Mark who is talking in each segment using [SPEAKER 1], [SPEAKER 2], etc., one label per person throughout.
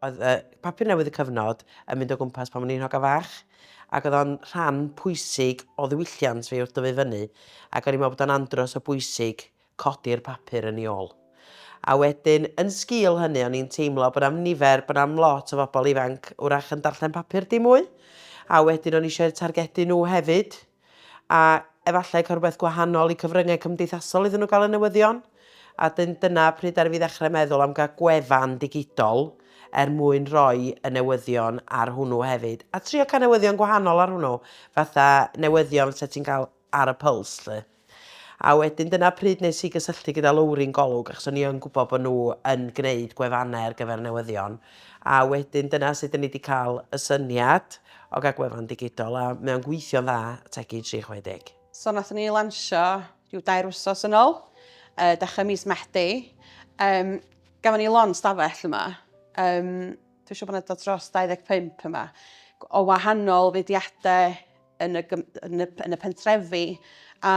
[SPEAKER 1] Oedd y papur newydd Y Cyfnod yn mynd o gwmpas pan o'n i'n hogan fach, ac oedd o'n rhan pwysig o ddiwylliant fi wrth dyfu fyny, ac o'n i'n meddwl bod o'n andros o bwysig codi'r papur yn ei ôl. A wedyn, yn sgil hynny, o'n i'n teimlo bod 'na'm nifer, bod 'na'm lot o bobl ifanc wrach yn darllen papur dim mwy. A wedyn o'n i eisiau targedu nhw hefyd. A efallai cael rhywbeth gwahanol i cyfryngau cymdeithasol iddyn nhw gael y newyddion. A dyn, dyna pryd ddaru fi ddechrau meddwl am gael gwefan digidol er mwyn rhoi y newyddion ar hwnnw hefyd. A trio cael newyddion gwahanol ar hwnnw, fatha newyddion fysa ti'n cael ar y Pulse 'lly. A wedyn dyna pryd nes i gysylltu gyda Lowri'n Golwg achos o'n i yn gwybod bod nhw yn gwneud gwefannau ar gyfer newyddion. A wedyn dyna sut 'dyn ni 'di cael y syniad o gael gwefan digidol a mae o'n gweithio'n dda, Tegi 360.
[SPEAKER 2] So nathon ni lansio rhyw dair wsos yn ôl, uh, dechrau mis Medi. Um, gafon ni lond stafell yma. Um, dwi'n siŵr bod yna dros 25 yma o wahanol fudiadau yn y, yn y, yn y pentrefi a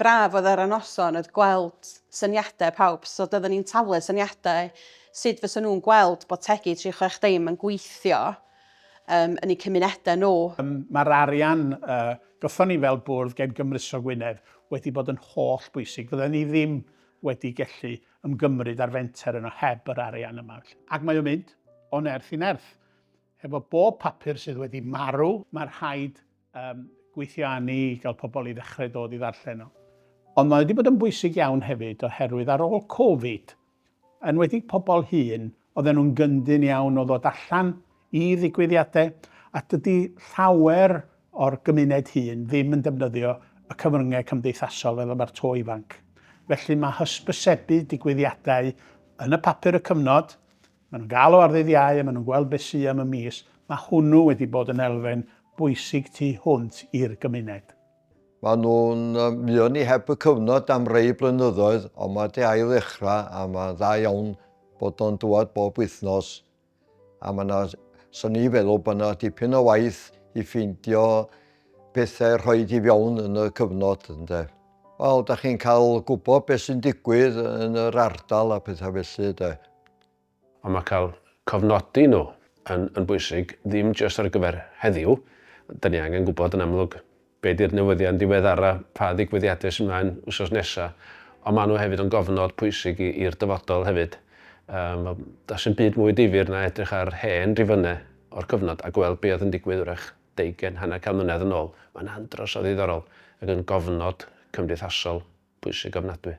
[SPEAKER 2] braf oedd ar y noson oedd gweld syniadau pawb. So doedden ni'n taflu syniadau sut fysa nhw'n gweld bod Tegi 360 yn gweithio um, yn eu cymunedau nhw. Um,
[SPEAKER 3] Mae'r arian uh, gothon ni fel bwrdd gen Gymruso Gwynedd wedi bod yn holl bwysig. Fydden ni ddim wedi gallu ymgymryd â'r fenter yno heb yr arian yma. Ac mae o'n mynd o nerth i nerth. Hefo bob papur sydd wedi marw, mae rhaid um, gweithio â ni i gael pobl i ddechrau dod i ddarllen o. Ond mae wedi bod yn bwysig iawn hefyd oherwydd ar ôl Covid, enwedig pobl hŷn, oedden nhw'n gyndyn iawn o ddod allan i ddigwyddiadau, a dydy llawer o'r gymuned hŷn ddim yn defnyddio y cyfryngau cymdeithasol fel y mae'r to ifanc. Felly mae hysbysebu digwyddiadau yn y papur Y Cyfnod, Maen nhw'n gael o ar ddydd Iau a maen nhw'n gweld beth sy am y mis. Mae hwnnw wedi bod yn elfen bwysig tu hwnt i'r gymuned.
[SPEAKER 4] Maen nhw'n, fuon ni heb y cyfnod am rei blynyddoedd, ond mae 'di ail ddechrau a mae'n dda iawn bod o'n dŵad bob wythnos. A mae 'na, 'swn i'n feddwl bod 'na dipyn o waith i ffeindio pethau rhoid i fewn yn y cyfnod, ynde. Wel, da chi'n cael gwybod beth sy'n digwydd yn yr ardal a pethau felly, de.
[SPEAKER 5] Ond mae cael cofnodi nhw yn, yn bwysig, ddim jyst ar gyfer heddiw, da ni angen gwybod yn amlwg be di'r newyddion diweddara, pa ddigwyddiadau sy'n mlaen wsos nesa, ond maen nhw hefyd yn gofnod pwysig i'r dyfodol hefyd. Um, does dim byd mwy difyr na edrych ar hen rifynnau o'r cyfnod a gweld be oedd yn digwydd wrach deugain, hanner can mlynedd yn ôl. Mae'n andros o ddiddorol ac yn gofnod cymdeithasol pwysig ofnadwy.